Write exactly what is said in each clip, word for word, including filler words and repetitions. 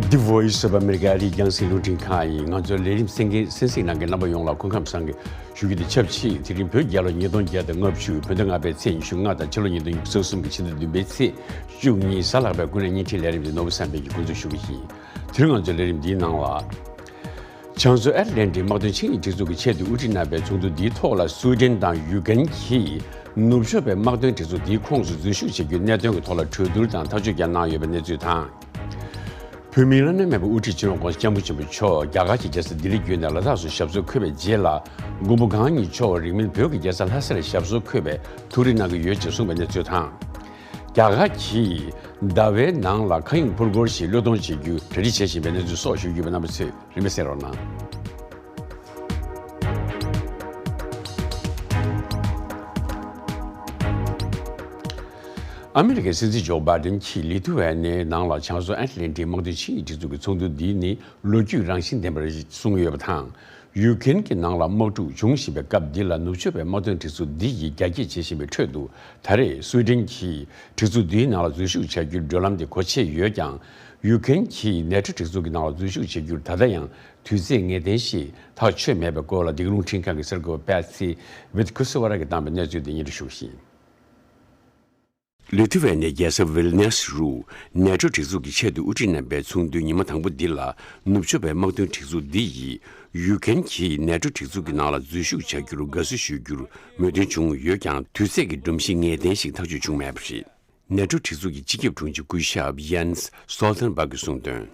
The Voice of America ཨ་རིའི་རྒྱང་སྲིང་རླུང་འཕྲིན་ཁང་ཡིན། ང་ཚོའི་ལས་རིམ་གསན་མཁན་གསན་གཟིགས་གནང་མཁན་རྣམ་པ་ཡོངས་ལ་སྐུ་ཁམས་བཟང་གི་ཞུ་རྒྱུ་དང་ཆབས་ཅིག་དེ་རིང་བོད་རྒྱལ་ལོ་ཉིས་སྟོང་བརྒྱ་དང་ལྔ་བཅུ། བོད་ཟླ་ལྔ་པའི་ཚེས་ཉི་ཤུ་ལྔ་དང་ཕྱི་ལོ་ཉིས་སྟོང་ཉི་ཤུ་རྩ་གསུམ་གྱི་ཕྱི་ཟླ་བདུན་པའི་ཚེས་བཅུ་གཉིས། གཟའ་ལྷག་པའི་སྐུ་ནས་བརྙན་འཕྲིན་ལས་རིམ་དེ་ནོར་བུ་བསམ་འཕེལ་གྱིས་འགོ་འཛུགས་ཞུ་གི་ཡིན། དེ་རིང་ང་ཚོའི་ལས་རིམ་འདིའི་ནང་ལ། བྱང་མཚོ་ཨེཊ་ལན་ཊིག་དམག་དོན་ཆིངས་ཡིག་སྒྲིག་འཛུགས་ཀྱི་ཆེས་མཐོའི་དབུ་ཁྲིད་རྣམ་པའི་ཚོགས་འདུ་འདིའི་ཐོག་ལ་སུའེ་ཏེན་དང་ཡུ་ཀེན་གྱིས་ནུབ་ཕྱོགས་པའི་དམག་དོན་སྒྲིག་འཛུགས་འདིའི་ཁོངས་སུ་འཛུལ་ཞུགས་བྱེད་རྒྱུའི་གནད་དོན་གྱི་ཐོག་ལ་གྲོས་བསྡུར་དང་ཐག་གཅོད་ཀྱང་གནང་ཡོད་པའི་གནས་ཚུལ་དང་། བོད་མིའི་བླ་ན་མེད་པའི་དབུ་ཁྲིད་སྤྱི་ནོར་༧གོང་ས་༧སྐྱབས་མགོན་ཆེན་པོ་མཆོག་རྒྱ་གར་གྱི་རྒྱལ་ས་ལྡི་ལི་བརྒྱུད་ནས་ལ་དྭགས་སུ་ཞབས་སོར་འཁོད་པའི་རྗེས་ལ། མགོན་པོ་གང་ཉིད་མཆོག་རིང་མིན་བོད་ཀྱི་རྒྱལ་ས་ལྷ་སར་ཞབས་སོར་འཁོད་པའི་ཐུགས་རེ་གནང་གི་ཡོད་ཅེས་གསུངས་པའི་གནས་ཚུལ་དང་། རྒྱ་གར་གྱིས་ཟླ་བའི་ནང་ལ་མཁའ་དབྱིངས་འཕུར་འཁོར་ཞིག་བློས་གཏོང་བྱེད་རྒྱུ་གྲ་སྒྲིག་བྱེད་བཞིན་པའི་གནས་ཚུལ་སོགས་ཞུ་རྒྱུ་ཡོད་པ། རྣམ་པ་ཚོས་རིམ་པས་གསན་རོགས་གནང་། ཨ་མི་རི་ཀའི་སྲིད་འཛིན་ཇོ་བྷའི་ཏིན་གྱིས་ལི་ཐུ་ཝེ་ནེའི་ནང་ལ་བྱང་མཚོ་ཨེཊ་ལན་ཏིག་དམག་དོན་ཆིངས་ཡིག་སྒྲིག་འཛུགས་ཀྱི་ཚོགས་འདུ་འདི་ནི་ལོ་རྒྱུས་རང་བཞིན་ལྡན་པ་རེད་གསུངས་ཡོད་པ་དང་། ཡུ་ཀེན་གྱི་ནང་ལ་དམག་འཁྲུག་འབྱུང་བཞིན་པའི་སྐབས་འདི་ལ་ནུབ་ཕྱོགས་པའི་དམག་དོན་སྒྲིག་འཛུགས་འདི་ཡིས་རྒྱ་སྐྱེད་བྱེད་བཞིན་པའི་ཁྲོད་དུ། ད་རེས་སུའེ་ཏེན་གྱིས་སྒྲིག་འཛུགས་འདིའི་ནང་ལ་འཛུལ་ཞུགས་བྱ་རྒྱུའི་བགྲོད་ལམ་དེ་སྒོ་ཕྱེ་ཡོད་ཀྱང་། ཡུ་ཀེན་གྱིས་ནེ་ཊོ་སྒྲིག་འཛུགས་ཀྱི་ནང་ལ་འཛུལ་ཞུགས་བྱེད་རྒྱུར་ད་ལྟ་ཡང་དུས་ཚོད་ངེས་གཏན་ཞིག་ཐག་ཆོད་མེད་པའི་སྐོར་ལ། འདི་ག་རླུང་འཕྲིན་ཁང་གི་གསར་འགོད་པ་པེ་སི་ཝི་ཐི་ཁུ་སི་ཝ་ར་གིས་བཏང་པའི་གནས་ཚུལ་དེ་སྙན་སྒྲོན་ཞུ་བཞིན། ལི་ཐུ་ཝེ་ནེའི་རྒྱལ་ས་ཝིལ་ནེས་རུ་ནེ་ཊོ་སྒྲིག་འཛུགས་ཀྱི་ཆེས་མཐོའི་དབུ་ཁྲིད་རྣམ་པའི་ཚོགས་འདུའི་ཉི་མ་དང་པོ་འདི་ལ། ནུབ་ཕྱོགས་པའི་དམག་དོན་སྒྲིག་འཛུགས་འདི་ཡིས་ཡུ་ཀེན་གྱིས་ནེ་ཊོ་སྒྲིག་འཛུགས་ཀྱི་ནང་ལ་འཛུལ་ཞུགས་བྱ་རྒྱུར་དགའ་བསུ་ཞུ་རྒྱུར་མོས་མཐུན་བྱུང་ཡོད་ཀྱང་། དུས་ཚོད་ཀྱི་སྒྲོམ་གཞི་ངེས་གཏན་ཞིག་ཐག་གཅོད་བྱུང་མེད་པ་རེད། ནེ་ཊོ་སྒྲིག་འཛུགས་ཀྱི་སྤྱི་ཁྱབ་དྲུང་ཆེ་སྐུ་ཞབས་ཡན་སི་སྟོལ་ཐན་བྷག་གིས་གསུངས་དོན།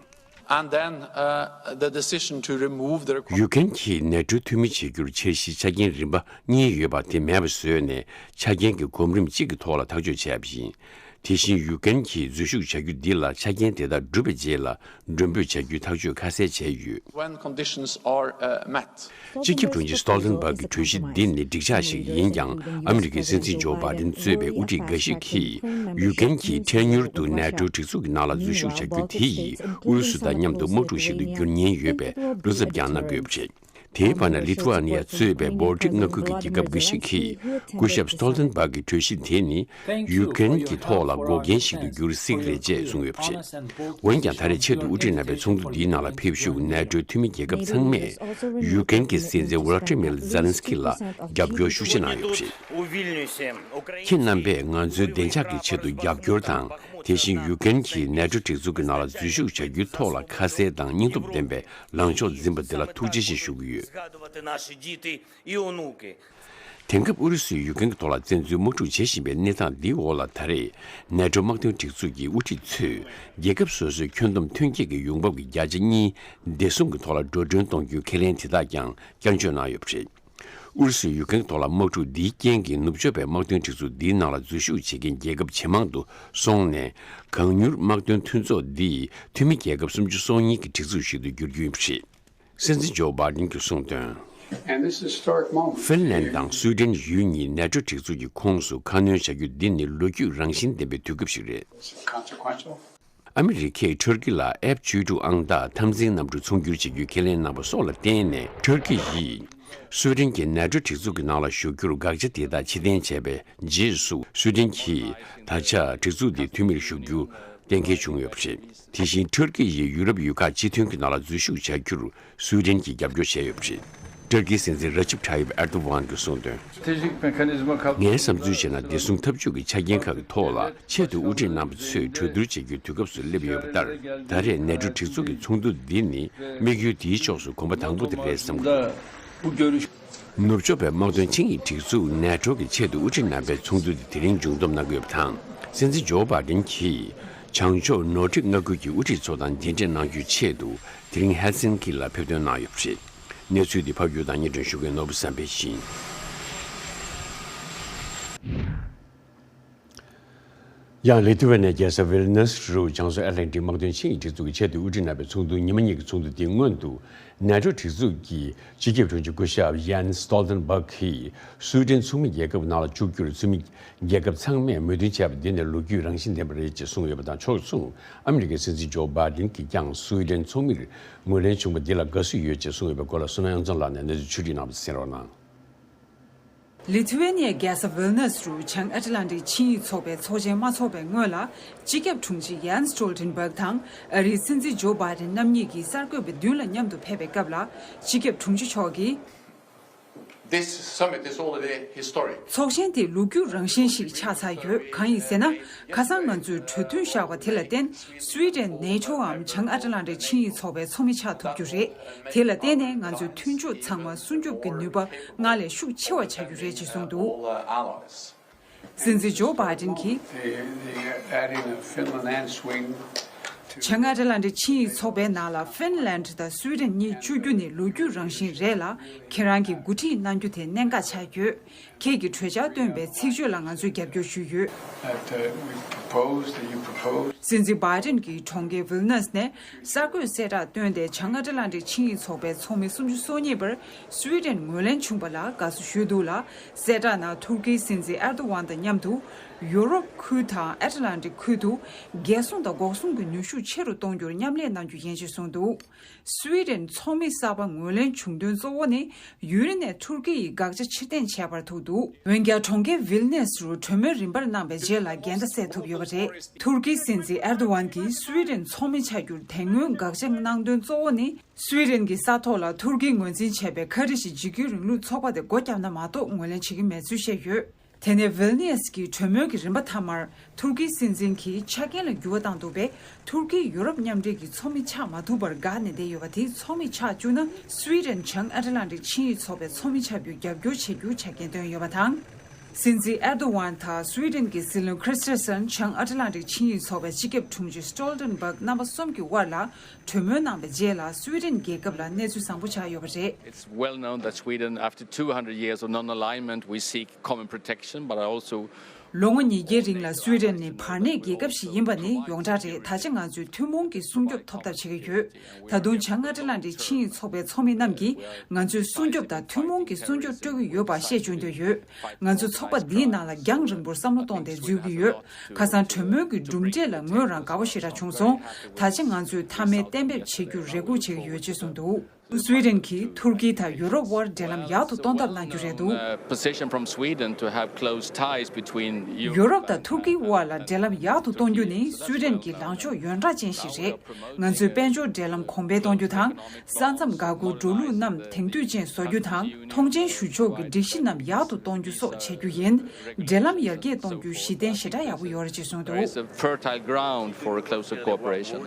And then, uh, the decision to remove the requ- ཡུ་ཀེན་གྱིས་ནེ་ཊོ་འཐུས་མི་བྱེད་རྒྱུར་འཆར་གཞིའི་ཆ་རྐྱེན་རིམ་པ་གཉིས་ཡོད་པ་དེ་མེད་པ་བཟོས་ནས། ཆ་རྐྱེན་གྱི་གོམ་རིམ་གཅིག་གི་ཐོག་ལ་ཐག་གཅོད་བྱས་པ་ཡིན། དེ་བཞིན་ཡུ་ཀེན་གྱིས་འཛུལ་ཞུགས་བྱ་རྒྱུ་འདི་ལ་ཆ་རྐྱེན་དེ་དག་གྲུབ་པའི་རྗེས་ལ་མགྲོན་འབོད་བྱ་རྒྱུའི་ཐག་གཅོད་ཁ་གསལ་བྱས་ཡོད། When conditions are, uh, met. སྤྱི་ཁྱབ་དྲུང་ཆེ་སྟོལ་ཐན་བྷག་གི་གྲོས་གཞི་འདི་ནི་འགྲིག་ཆགས་ཤིག་ཡིན་ཀྱང་། ཨ་མི་རི་ཀའི་སྲིད་འཛིན་ཇོ་བྷའི་ཏིན་གཙོས་པའི་དབུ་ཁྲིད་འགའ་ཞིག་གིས་ཡུ་ཀེན་གྱིས་འཕྲལ་མྱུར་དུ་ནེ་ཊོ་སྒྲིག་འཛུགས་ཀྱི་ནང་ལ་འཛུལ་ཞུགས་བྱ་རྒྱུ་དེ་ཡིས་ཨུ་རུ་སུ་དང་མཉམ་དུ་དམག་འཁྲུག་ཞིག་ཏུ་འགྱུར་ཉེན་ཡོད་པའི་བློ་འཚབ་ཀྱང་གནང་གི་ཡོད་པ་རེད། དེའི་བར་ན་ལི་ཐུ་ཝ་ནི་ཡ་གཙོས་པའི་བོལ་ཊིག་མངའ་ཁུལ་གྱི་རྒྱལ་ཁབ་འགའ་ཞིག་གིས་སྐུ་ཞབས་སྟོལ་ཐན་བྷག་གི་གྲོས་གཞི་དེ་ནི་ཡུ་ཀེན་གྱི་ཐོག་ལ་འགོག་རྐྱེན་ཞིག་ཏུ་འགྱུར་སྲིད་ཀྱི་རེད་ཅེས་གསུངས་ཡོད་པ་རེད། འོན་ཀྱང་ད་རེས་ཆེས་མཐོའི་དབུ་ཁྲིད་རྣམ་པའི་ཚོགས་འདུ་འདིའི་ནང་ལ་ཕེབས་བཞུགས་ནེ་ཊོའི་འཐུས་མི་རྒྱལ་ཁབ་ཚང་མས་ཡུ་ཀེན་གྱི་སྲིད་འཛིན་ཝོ་ལོ་ཏི་མིར་ཛེ་ལན་སི་ཀི་ལ་རྒྱབ་སྐྱོར་ཤུགས་ཆེ་གནང་ཡོད་པ་རེད། ཁྱེད་རྣམ་པས་ང་ཚོའི་བདེ་འཇགས་ཀྱི་ཆེད་དུ་རྒྱབ་སྐྱོར་དང་། དེ་བཞིན་ཡུ་ཀེན་གྱིས་ནེ་ཊོ་སྒྲིག་འཛུགས་ཀྱི་ནང་ལ་འཛུལ་ཞུགས་བྱ་རྒྱུའི་ཐོག་ལ་ཁ་གསལ་དང་སྙིང་སྟོབས་ལྡན་པའི་ལངས་ཕྱོགས་འཛིན་པ་དེ་ལ་ཐུགས་རྗེ་ཆེ་ཞུ་གི་ཡོད། དེང་སྐབས་ཨུ་རུ་སུས་ཡུ་ཀེན་གྱི་ཐོག་ལ་བཙན་འཛུལ་དམག་འཁྲུག་བྱེད་བཞིན་པའི་གནས་སྟངས་འདིའི་འོག་ལ། ད་རེས་ནེ་ཊོ་དམག་དོན་སྒྲིག་འཛུགས་ཀྱི་དབུ་ཁྲིད་ཚོས་རྒྱལ་ཁབ་སོ་སོའི་ཁྱོན་བསྡོམས་ཐོན་སྐྱེད་ཀྱི་ཡོང་འབབ་ཀྱི་བརྒྱ་ཆ་གཉིས་བདེ་སྲུང་གི་ཐོག་ལ་འགྲོ་གྲོན་གཏོང་རྒྱུའི་ཁས་ལེན་དེ་དག་ཀྱང་བསྐྱར་བརྗོད་གནང་ཡོད་པ་རེད། ཨུ་རུ་སུས་ཡུ་ཀེན་གྱི་ཐོག་ལ་དམག་འཁྲུག་འདིའི་རྐྱེན་གྱིས་ནུབ་ཕྱོགས་པའི་དམག་དོན་སྒྲིག་འཛུགས་འདིའི་ནང་ལ་འཛུལ་ཞུགས་བྱེད་མཁན་རྒྱལ་ཁབ་ཇེ་མང་དུ་སོང་ནས། གང་མྱུར་དམག་དོན་མཐུན་ཚོགས་འདི་འཐུས་མི་རྒྱལ་ཁབ་སུམ་ཅུ་སོ་གཉིས་ཀྱི་སྒྲིག་འཛུགས་ཤིག་ཏུ་འགྱུར་རྒྱུ་ཡིན་པ་རེད། སྲིད་འཛིན་ཇོ་བྷའི་ཏིན་གྱིས་གསུངས་དོན། And this is historic moment. ཧྥིན་ལན་དང་སུའེ་ཏེན་ཡུལ་གཉིས་ནེ་ཊོ་སྒྲིག་འཛུགས་ཀྱི་ཁོངས་སུ་ཁ་སྣོན་བྱ་རྒྱུ་འདི་ནི་ལོ་རྒྱུས་རང་བཞིན་ལྡན་པའི་དུས་སྐབས་ཤིག་རེད། Consequential. ཨ་མི་རི་ཀས་ཊར་ཀི་ལ་ཨེཕ་བཅུ་དྲུག་ཨང་རྟགས་འཐབ་འཛིང་གནམ་གྲུ་ཚོང་སྒྱུར་བྱེད་རྒྱུའི་ཁས་ལེན་གནང་བ་སོགས་ལ་བརྟེན་ནས། ཊར་ཀི་ཡིས་སུའེ་ཏེན་གྱིས་ནེ་ཊོ་སྒྲིག་འཛུགས་ཀྱི་ནང་ལ་ཞུགས་རྒྱུར་དགག་བྱ་དེ་དག་ཕྱིར་འཐེན་བྱས་པའི་རྗེས་སུ། སུའེ་ཏེན་གྱིས་ད་ཆ་སྒྲིག་འཛུགས་འདིའི་འཐུས་མིར་ཞུགས་རྒྱུ་གཏན་འཁེལ་བྱུང་ཡོད་པ་རེད། དེ་བཞིན་ཊར་ཀི་ཡིས་ཡུ་རོབ་ཡུལ་ཁག་སྤྱི་མཐུན་གྱི་ནང་ལ་འཛུལ་ཞུགས་བྱ་རྒྱུར་སུའེ་ཏེན་གྱིས་རྒྱབ་སྐྱོར་བྱས་ཡོད་པ་རེད། ཊར་ཀིའི་སྲིད་འཛིན་ར་ཅིབ་ཐ་ཡིབ་ཨེར་དོ་ཝན་གྱིས་གསུངས་དོན། Stratejik mekanizma kapsamında ངའི་བསམ་ཚུལ་བྱས་ན། བདེ་སྲུང་འཐབ་ཇུས་ཀྱི་ཆ་རྐྱེན་ཁག་གི་ཐོག་ལ་ཆེས་མཐོའི་དབུ་ཁྲིད་རྣམ་པ་ཚོས་གྲོས་བསྡུར་བྱེད་རྒྱུའི་དུས་སྐབས་སུ་སླེབས་ཡོད་པ་ལྟར། ད་རེས་ནེ་ཊོ་སྒྲིག་འཛུགས་ཀྱི་ཚོགས་འདུ་འདི་ནི་དམིགས་ཡུལ་དེའི་ཕྱོགས་སུ་གོམ་པ་དང་པོ་དེ་རེད་བསམ་གྱི་འདུག། ནུབ་ཕྱོགས་པའི་དམག་དོན་ཆིངས་ཡིག་སྒྲིག་འཛུགས་ནེ་ཊོ་གི་ཆེས་མཐོའི་དབུ་ཁྲིད་རྣམ་པའི་ཚོགས་འདུ་དེ་དེ་རིང་མཇུག་བསྡོམས་གནང་གི་ཡོད་པ་དང་། སྲིད་འཛིན་ཇོ་བྷའི་ཏིན་གྱིས་བྱང་ཕྱོགས་ནོར་ཌིག་མངའ་ཁུལ་གྱི་དབུ་ཁྲིད་ཚོ་དང་མཇལ་འཕྲད་གནང་རྒྱུའི་ཆེད་དུ་དེ་རིང་ཧེལ་སིན་ཀི་ལ་ཕེབས་ཐོན་གནང་ཡོད་པ་རེད། གནས་ཚུལ་འདི་ཕབ་སྒྱུར་དང་སྙན་སྒྲོན་ཞུ་མཁན་ནོར་བུ་བསམ་འཕེལ་ཡིན། ཡང་ལི་ཐུ་ཝེ་ནེའི་རྒྱལ་ས་ཝིལ་ནུས་རུ་བྱང་མཚོ་ཨེཊ་ལན་ཊིག་དམག་དོན་ཆིངས་ཡིག་སྒྲིག་འཛུགས་ཀྱི་ཆེས་མཐོའི་དབུ་ཁྲིད་རྣམ་པའི་ཚོགས་འདུ་ཉི་མ་གཉིས་ཀྱི་ཚོགས་འདུ་དེའི་སྔོན་དུ། ནེ་ཊོ་སྒྲིག་འཛུགས་ཀྱི་སྤྱི་ཁྱབ་དྲུང་ཆེ་སྐུ་ཞབས་ཡན་སི་སྟོལ་ཐན་བྷག་གིས་སུའེ་ཏེན་ཚོགས་མི་རྒྱལ་ཁབ་ནང་ལ་བཅུག་རྒྱུར་འཐུས་མི་རྒྱལ་ཁབ་ཚང་མས་མོས་མཐུན་བྱས་པ་འདི་ནི་ལོ་རྒྱུས་རང་བཞིན་ལྡན་པ་རེད་ཅེས་གསུངས་ཡོད་པ་དང་། ཕྱོགས་མཚུངས་ཨ་མི་རི་ཀའི་སྲིད་འཛིན་ཇོ་བྷའི་ཏིན་གྱིས་ཀྱང་སུའེ་ཏེན་ཚོགས་མིར་ངོས་ལེན་བྱུང་བ་འདི་ལ་དགའ་བསུ་ཡོད་ཅེས་གསུངས་ཡོད་པའི་སྐོར་ལ་བསོད་ནམས་དབྱངས་འཛོམས་ལགས་ནས་གནས་ཚུལ་ཕྱོགས་བསྒྲིགས་གནང་བ་གསན་རོགས་གནང་། ལི་ཐུ་ཝེ་ནི་ཡའི་རྒྱལ་ས་ཝིལ་ནས་རུ་བྱང་ཨེཊ་ལན་ཊིག་ཆིངས་ཡིག་ཚོགས་པའི་ཚོགས་ཆེན་མ་འཚོགས་པའི་སྔོན་ལ། སྤྱི་ཁྱབ་དྲུང་ཆེ་ཡན་སི་སི་ཊོལ་ཊེན་བྷག་དང་ཨ་རིའི་སྲིད་འཛིན་ཇོ་བྷའི་ཌེན་རྣམ་གཉིས་ཀྱིས་གསར་འགོད་པ་བདུན་ལ་མཉམ་དུ་ཕེབས་པའི་སྐབས་ལ། སྤྱི་ཁྱབ་དྲུང་ཆེ་མཆོག་གིས། This summit is already historic. ཚོགས་ཆེན་དེ་ལོ་རྒྱུས་རང་བཞིན་ཞིག་ཆགས་ཚར་ཡོད། གང་ཡིན་ཟེར་ན། ཁ་སང་ང་ཚོས་གྲོས་མཐུན་བཞག་པ་དེ་ལ་བརྟེན། སུའེ་ཌེན་ནེ་ཊོའམ་བྱང་ཨ་ཏི་ལན་ཏིག་ཆིངས་ཡིག་ཚོགས་པའི་ཚོགས་མི་ཆགས་ཐུབ་རྒྱུ་རེད། དེ་ལ་བརྟེན་ནས་ང་ཚོའི་མཐུན་ཕྱོགས་ཚང་མ་སྲུང་སྐྱོབ་ཀྱི་ནུས་པ་སྔར་ལས་ཤུགས་ཆེ་བ་བྱ་རྒྱུ་རེད་ཅེས་གསུངས་འདུག། All, uh, allies. སྲིད་འཛིན་ཇོ་བྷའི་ཌེན་གྱིས། The, the adding of Finland and Sweden to བྱང་ཨ་ཏི་ལན་ཏིག་ཆིངས་ཡིག་ཚོགས་པའི་ནང་ལ་ཧྥིན་ལན་ཌི་དང་སུའེ་ཌེན་གཉིས་བཅུག་རྒྱུ་ནི་ལོ་རྒྱུས་རང་བཞིན་རེད་ལ། ཁྱེད་རང་གིས་འགོ་ཁྲིད་གནང་རྒྱུ་དེ་གནད་འགག་ཆགས་ཡོད། ཁྱེད་ཀྱིས་གྲོས་འཆར་བཏོན་པའི་ཚིག་བརྗོད་ལ་ང་ཚོས་རྒྱབ་སྐྱོར་ཞུས་ཡོད། That, uh, we proposed, that you proposed. སྲིད་འཛིན་བྷའི་ཌེན་གྱིས་གྲོང་ཁྱེར་ཝིལ་ནས་ནས་གསར་འགོད་གསལ་བསྒྲགས་བཏོན་ཏེ། བྱང་ཨ་ཏི་ལན་ཏིག་ཆིངས་ཡིག་ཚོགས་པའི་ཚོགས་མི་སུམ་ཅུ་སོ་གཉིས་པར་སུའེ་ཌེན་ངོས་ལེན་བྱུང་བ་ལ་དགའ་བསུ་ཞུས་འདུག་ལ། གསལ་བསྒྲགས་ནང་ཐུར་ཀིའི་སྲིད་འཛིན་ཨེར་དོ་ཝན་དང་མཉམ་དུ་ཡུ་རོབ་ཁུལ་དང་ཨེཊ་ལན་ཏིག་ཁུལ་དུ་རྒྱལ་སྲུང་དང་འགོག་སྲུང་གི་ནུས་ཤུགས་ཆེ་རུ་གཏོང་རྒྱུར་མཉམ་ལས་གནང་རྒྱུ་ཡིན་ཞེས་གསུངས་འདུག། སུའེ་ཌེན་ཚོགས་མི་གསར་པ་ངོས་ལེན་བྱུང་དོན་གཙོ་བོ་ནི་ཡུན་རིང་ནས་ཐུར་ཀི་ཡི་དགག་བྱ་ཕྱིར་འཐེན་བྱས་པར་ཐུག་འདུག། འོན་ཀྱང་། གྲོང་ཁྱེར་ཝིལ་ནེས་རུ་གྲོས་མོལ་རིམ་པར་གནང་བའི་རྗེས་ལ་འགལ་ཟླ་སེལ་ཐུབ་ཡོད་པ་རེད། ཐུར་ཀིའི་སྲིད་འཛིན་ཨེར་དོ་ཝན་གྱིས་སུའེ་ཌེན་ཚོགས་མི་ཆགས་རྒྱུར་དེ་སྔོན་དགག་བྱ་གནང་དོན་གཙོ་བོ་ནི། སུའེ་ཌེན་གྱི་ས་ཐོག་ལ་ཐུར་ཀིའི་ངོས་འཛིན་བྱས་པའི་ཁ་རི་ཤི་འཇིགས་སྐུལ་རིང་ལུགས་ཚོགས་པ་དེ་སྒོ་བརྒྱབ་ན་མ་གཏོགས་ངོས་ལེན་བྱེད་ཀྱི་མེད་ཚུལ་བཤད་ཡོད། དེ་ནས་ཝིལ་ནེས་ཀྱི་གྲོས་མོལ་གྱི་རིམ་པ་མཐའ་མར། ཐུར་ཀིའི་སྲིད་འཛིན་གྱིས་ཆ་རྐྱེན་ལ་འགྱུར་བ་བཏང་འདུག་པས། ཐུར་ཀིའི་ཡུ་རོབ་མཉམ་འབྲེལ་གྱི་ཚོགས་མི་ཆགས་མ་ཐུབ་པར་དགའ་ནས་བསྡད་ཡོད་པ་དེ་ཚོགས་མི་ཆགས་བཅུག་ན། སུའེ་ཌེན་བྱང་ཨ་ཏི་ལན་ཏིག་ཆིངས་ཡིག་ཚོགས་པའི་ཚོགས་མི་ཆགས་རྒྱུར་རྒྱབ་སྐྱོར་བྱེད་རྒྱུ་ཆ་རྐྱེན་བཏོན་ཡོད་པ་དང་། སྲིད་འཛིན་ཨེར་དོ་ཝན་དང་སུའེ་ཌེན་གྱི་སྲིད་བློན་ཁྲི་སི་ཊི་ཡར་སན་བྱང་ཨ་ཏི་ལན་ཏིག་ཆིངས་ཡིག་ཚོགས་པའི་སྤྱི་ཁྱབ་དྲུང་ཆེ་སི་ཊོལ་ཊེན་བྷག་རྣམ་པ་གསུམ་གྱི་དབར་ལ་གྲོས་མོལ་གནང་བའི་རྗེས་ལ། སུའེ་ཌེན་རྒྱལ་ཁབ་ལ་གནས་ཚུལ་བཟང་པོ་ཆགས་ཡོད་པ་རེད། It's well known that Sweden, after two hundred years of non-alignment, we seek common protection, but I also ལོ་ངོ་ཉིས་བརྒྱའི་རིང་ལ་སུའེ་ཌེན་ནི་བར་གནས་རྒྱལ་ཁབ་ཞིག་ཡིན་པ་ནི་ཡོངས་གྲགས་རེད། ད་ཆ་ང་ཚོས་ཐུན་མོང་གི་སྲུང་སྐྱོབ་ཐོབ་ཐབས་བྱེད་ཀྱི་ཡོད། ད་དུང་བྱང་ཨ་ཏི་ལན་ཏིག་ཆིངས་ཡིག་ཚོགས་པའི་ཚོགས་མི་རྣམས་ཀྱིས་ང་ཚོས་སྲུང་སྐྱོབ་དང་ཐུན་མོང་གི་སྲུང་སྐྱོབ་སྤྲོད་ཀྱི་ཡོད་པ་བཤད་བཅུག་འདོད་ཡོད། ང་ཚོ་ཚོགས་པ་འདིའི་ནང་ལ་རྒྱང་རིང་པོར་བསམ་བློ་གཏོང་སྟེ་འཛུལ་གྱི་ཡོད། ཁ་སང་གྲོས་མོལ་གྱི་གྲུབ་འབྲས་ལ་ངོས་རང་དགའ་པོ་ཞེ་དྲག་བྱུང་སོང་། ད་ཆ་ང་ཚོས་མཐའ་མའི་གཏན་འབེབས་བྱེད་རྒྱུར་རེ་སྒུག་བྱེད་ཀྱི་ཡོད་ཅེས་གསུངས་འདུག། སུའེ་ཌེན་གྱིས་ཐུར་ཀི་དང་ཡུ་རོབ་དབར་འབྲེལ་ལམ་ཡག་ཏུ་གཏོང་ཐབས་གནང་རྒྱུ་རེད་འདུག། Uh, position from Sweden to have close ties between ཡུ་རོབ་དང་ཐུར་ཀིའི་དབར་ལ་འབྲེལ་ལམ་ཡག་ཏུ་གཏོང་རྒྱུ་ནི་སུའེ་ཌེན་གྱི་ལངས་ཕྱོགས་ཡོངས་གྲགས་ཅན་ཞིག་རེད། ང་ཚོས་དཔལ་འབྱོར་འབྲེལ་ལམ་གོང་འཕེལ་གཏོང་རྒྱུ་དང་། ས་མཚམས་འགག་སྒོའི་འགྲོ་ལུགས་རྣམས་དེང་དུས་ཅན་བཟོ་རྒྱུ་དང་། མཐོང་མཆན་ཞུ་ཕྱོགས་ཀྱི་སྒྲིག་གཞི་རྣམས་ཡག་ཏུ་གཏོང་རྒྱུ་སོགས་བྱེད་རྒྱུ་ཡིན། འབྲེལ་ལམ་ཡར་རྒྱས་གཏོང་རྒྱུའི་གཞི་རྟེན་ཞེ་དྲག་ཡག་པོ་ཡོད་རེད་ཅེས་གསུངས་འདུག། There is a fertile ground for closer cooperation.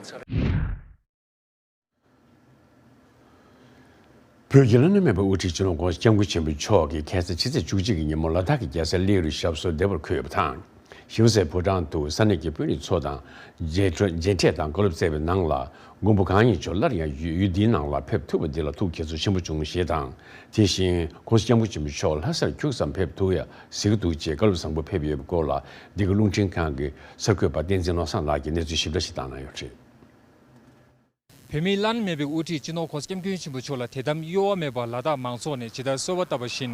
བོད་ཀྱི་བླ་ན་མེད་པའི་དབུ་ཁྲིད་སྤྱི་ནོར་༧གོང་ས་༧སྐྱབས་མགོན་ཆེན་པོ་མཆོག་གིས་ཁ་སང་ཕྱི་ཚེས་བཅུ་གཅིག་གི་ཉིན་མོ་ལ་དྭགས་ཀྱི་རྒྱལ་ས་གླེ་རུ་ཞབས་སོར་བདེ་བར་འཁོད་ཡོད་པ་དང་། ཞེ་པོ་ཚེ་ཕོ་བྲང་དུ་ས་གནས་ཀྱི་དཔོན་རིགས་ཚོ་དང་མཇལ་འཕྲད་མཇལ་འཕྲད་དང་བཀའ་སློབ་སྩལ་བའི་ནང་ལ། མགོན་པོ་གང་ཉིད་མཆོག་སླར་ཡང་ཡུལ་ཡུལ་འདིའི་ནང་ལ་ཕེབས་ཐུབ་པ་འདི་ལ་ཐུགས་དགྱེས་ཚོར་ཆེན་པོ་བྱུང་ཞེས་དང་། དེ་བཞིན་༧གོང་ས་༧སྐྱབས་མགོན་ཆེན་པོ་མཆོག་ལྷ་སར་ཁྱུག་ཙམ་ཕེབས་ཐུབ་ཡ་གཟིགས་འདུག་ཅེས་བཀའ་སློབ་བཟང་པོ་ཕེབས་ཡོད་པའི་སྐོར་ལ། འདི་ག་རླུང་འཕྲིན་ཁང་གི་གསར་འགོད་པ་བསྟན་འཛིན་བློ་བཟང་ལགས་ཀྱིས་གནས་ཚུལ་ཞིབ་ཕྲ་ཞིག་བཏང་གནང་ཡོད་པ་རེད། བོད་མིའི་བླ་ན་མེད་པའི་དབུ་ཁྲིད་སྤྱི་ནོར་༧གོང་ས་༧སྐྱབས་མགོན་ཆེན་པོ་མཆོག་ལ་དད་དམ་གཡོ་བ་མེད་པར་ལ་དྭགས་མང་ཚོགས་ནས་ཇི་ལྟར་གསོལ་བ་བཏབ་པ་བཞིན།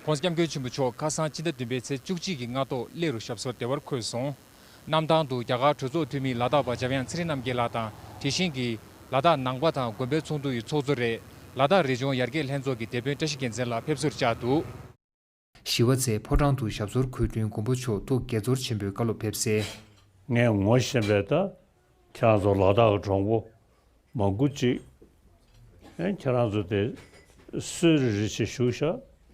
༧གོང་ས་༧སྐྱབས་མགོན་ཆེན་པོ་མཆོག་ཁ་སང་ཕྱི་ཟླ་བདུན་པའི་ཚེས་བཅུ་གཅིག་གི་སྔ་ཐོག་གླེ་རུ་ཞབས་སོར་བདེ་བར་འཁོད་སོང་། གནམ་ཐང་དུ་རྒྱ་གར་གྲོས་ཚོགས་འཐུས་མི་ལ་དྭགས་པ་འཇམ་དབྱངས་ཚེ་རིང་རྣམ་རྒྱལ་ལགས་དང་། དེ་བཞིན་གྱི་ལ་དྭགས་ནང་པ་དང་དགོན་པའི་ཚོགས་འདུ་ཡི་ཚོགས་གཙོ་རེད། ལ་དྭགས་རི་ལྗོངས་ཡར་རྒྱས་ལྷན་ཚོགས་ཀྱི་དེད་དཔོན་བཀྲ་ཤིས་རྒྱལ་མཚན་ལགས་ཕེབས་བསུར་བཅར་འདུག། ཞི་བ་ཚེ་ཕོ་བྲང་དུ་ཞབས་སོར་འཁོད་དུས་མགོན་པོ་མཆོག་ཐུགས་དགྱེས་ཚོར་ཆེན་པོས་བཀའ་སློབ་ཕེབས་གསལ། ངས་ངོ་ཤེས་པའི་ད་ཁྱེད་རང་ཚོ་ལ་དྭགས་ཀྱི་གྲོགས་པོ་མང་པོ་ཅིག་ཨེ་ཁྱེད་རང་ཚོ་དེ་སུད་རི་རི་ཆེ་བཞུགས་ཤག་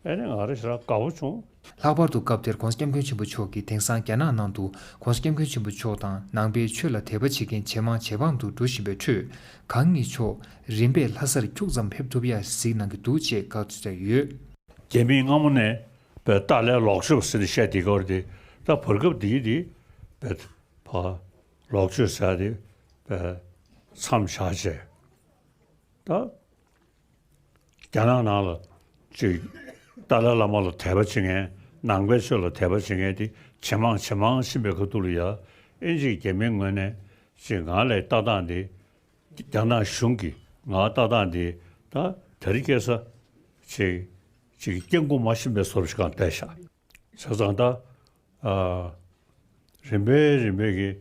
ཨེ་ནས་ང་རེ་ཞེ་དྲག་དགའ་པོ་བྱུང་། ལྷག་པར་དུ་སྐབས་དེར་༧གོང་ས་༧སྐྱབས་མགོན་ཆེན་པོ་མཆོག་གིས་དེང་སང་རྒྱ་ནག་ནང་དུ་༧གོང་ས་༧སྐྱབས་མགོན་ཆེན་པོ་མཆོག་དང་ནང་པའི་ཆོས་ལ་དད་པ་བྱེད་མཁན་ཇེ་མང་ཇེ་མང་དུ་འགྲོ་བཞིན་པའི་ཁྲོད་གང་ཉིད་མཆོག་རིམ་པས་ལྷ་སར་ཁྱུག་ཙམ་ཕེབས་ཐུབ་ཡ་གཟིགས་གནང་གི་འདུག་ཅེས་བཀའ་བསྩལ་ཡོད། རྒྱ་མིས་སྔ་མོ་ནས་བས་ཏཱ་ལའི་ལོག་སྤྱོད་ཟེར་ནས་བཤད་དེ་གར་དེ་ད་བར་སྐབས་འདིའི་དེ་བས་ཕ་ལོག་སྤྱོད་ཟེར་དེ་བས་མཚམས་བཞག་བྱས་ད་རྒྱ་ནག་ནང་ལ་ཅིག་ཏཱ་ལའི་བླ་མ་ལ་དད་པ་བྱེད་མཁན་ནང་པའི་ཆོས་ལ་དད་པ་བྱེད་མཁན་དེ་ཇེ་མང་ཇེ་མང་ཕྱིན་པའི་ཁ་ཐུག་ལ་ཡ་ཨིན་ཇིའི་རྒྱ་མིའི་ངོས་ནས་ཅིག་ང་ལ་ལྟ་སྟངས་དེ། རྒྱ་ནག་གཞུང་གིས་ང་ལྟ་སྟངས་འདི་ད་དེ་རིང་ཁ་སང་ཅིག་ཅིག་སྐྱེ་དགུ་མ་ཤི་མེད་བཟོ་འདྲ་ཞིག་གང་བལྟས་ཤག་བྱས་ཙང་ད་ཨ་རིམ་པས་རིམ་པས་ཀྱིས་